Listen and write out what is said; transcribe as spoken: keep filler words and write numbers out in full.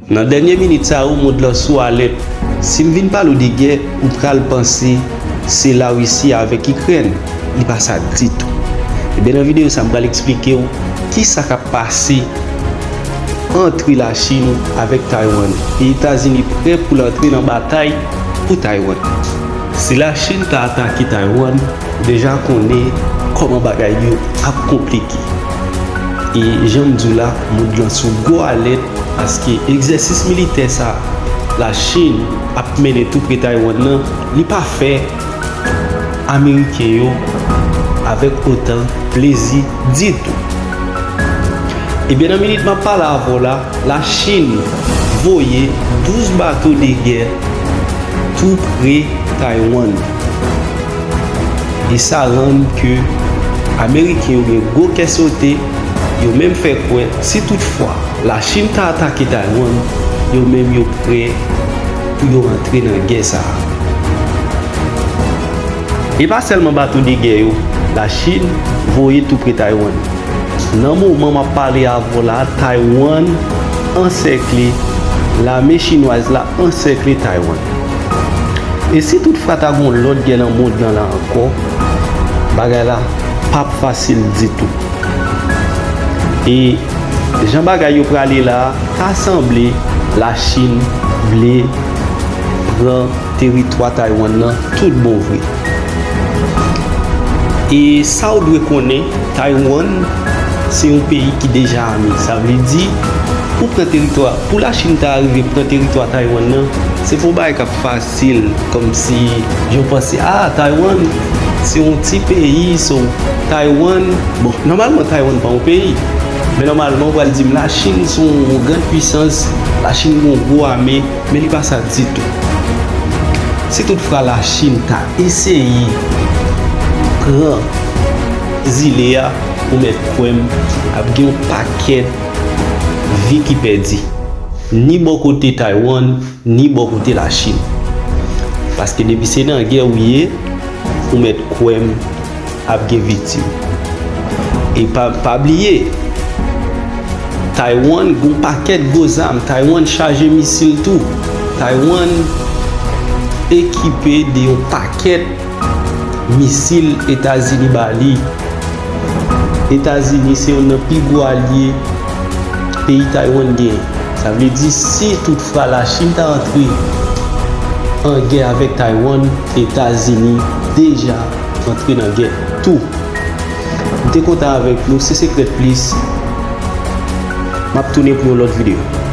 Nan dènye minit sa yo, mond lan sou alèt. Si m vin pale w de gè, ou pral panse se Larisi avèk Ikrèn. Li pa sa ditou. Ebyen, nan videyo sa, m pral eksplike w kisa k ap pase antre Lachin avèk Taiwan. E Etazini prè pou l antre nan batay pou Taiwan. Si Lachin ta atake Taiwan, ou deja konnen kòman bagay yo ap konplike. E jan m di w la, mond lan sou gwo alèt, paske egzèsis militè sa Lachin ap mennen tou pre Taiwan nan, li pa fè Ameriken yo avèk OTAN plezi ditou. Ebyen, nan minit m ap pale avè w la, Lachin voye douz bato de gè tou pre Taiwan. E sa rann ke Ameriken yo gen gwo kè sote, yo menm fè kwè, si toutfwa Lachin ta atake Taiwan, yo menm yo prè pou yo antre nan gè sa a. E pa sèlman bato de gè yo Lachin voye tou pre Taiwan. Nan moman m ap pale avè w la, Taiwan ansèkle, lame chinwaz la ansèkle Taiwan. E si toutfwa ta gen yon lòt gè nan mond lan la ankò, bagay la p ap fasil ditou. E jan bagay yo prale la, ta sanble Lachin vle pran teritwa Taiwan nan tout bon vre. E sa w dwe konnen, Taiwan se yon peyi ki deja ame. Sa vle di, pou pran teritwa, pou Lachin ta rive pran teritwa Taiwan nan, se pa yon bagay k ap fasil, kòmsi jan w panse, ah, Taiwan se yon ti peyi, so Taiwan, bon, nòmalman Taiwan pa yon peyi, men nòmalman ou pral di m Lachin se yon gran pwisans, Lachin gen yon gwo ame, men li pa sa ditou. Si toutfwa Lachin ta eseye pran zile a, ou mèt kwè m, ap gen yon pakèt vi ki pèdi, ni bò kote Taiwan, ni bò kote Lachin. Paske depi se nan gè ou ye, ou mèt kwè m, ap gen viktim. E pa, pa bliye, Taiwan gen yon pakèt gwo zam. Taiwan chaje misil tou. Taiwan ekipe de yon pakèt misil Etazini ba li. Etazini se youn nan pi gwo alye peyi Taiwan genyen. Sa vle di, si toutfwa Lachin ta antre an gè avèk Taiwan, Etazini deja antre nan gè tou. M te kontan avèk nou, se Secret Plis. M ap tounen pou yon lòt videyo.